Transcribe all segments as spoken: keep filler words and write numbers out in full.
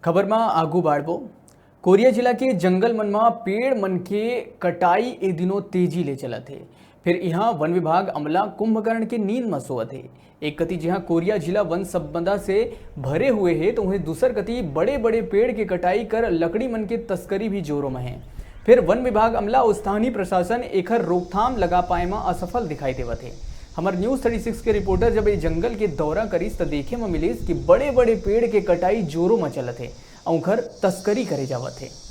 खबर म आगू बाढ़बो। कोरिया जिला के जंगल मन म पेड़ मन के कटाई ए दिनों तेजी ले चलत हे। फिर इहां वन विभाग अमला कुंभकर्ण के नींद म सोवत हे। एक कती जिहां कोरिया जिला वन संपदा से भरे हुए हे, तो उहें दूसर कती बड़े-बड़े पेड़ के कटाई कर लकड़ी मन के तस्करी भी जोरों म हे। फिर वन विभाग अमला अउ स्थानीय प्रशासन एखर रोकथाम लगा पाए म असफल दिखाई देवत हे। हमर न्यूज़ थर्टी सिक्स के रिपोर्टर जब ये जंगल के दौरा करिस, त देखे म मिलिस कि बड़े-बड़े पेड़ के कटाई जोरों म चलत हे अउ उंखर तस्करी करे जावत हे।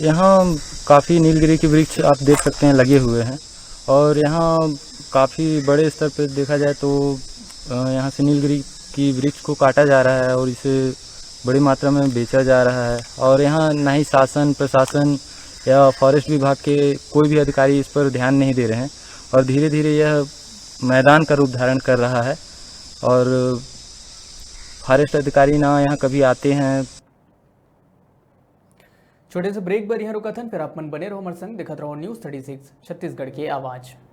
यहाँ काफ़ी नीलगिरी के वृक्ष आप देख सकते हैं लगे हुए हैं, और यहाँ काफ़ी बड़े स्तर पे देखा जाए तो, अ, यहाँ से नीलगिरी की वृक्ष को काटा जा रहा है और इसे बड़ी मात्रा में बेचा जा रहा है, और यहाँ ना ही शासन, प्रशासन या फॉरेस्ट विभाग के कोई भी अधिकारी इस पर ध्यान नहीं दे रहे हैं, और धीरे-धीरे यह मैदान का रूप धारण कर रहा है, और फॉरेस्ट अधिकारी ना यहाँ कभी आते हैं। छोटे से ब्रेक बर यहाँ रुकत हन, फिर आप मन बने रहो हमर संग, देखत रहो न्यूज़ थर्टी सिक्स छत्तीसगढ़ के आवाज़।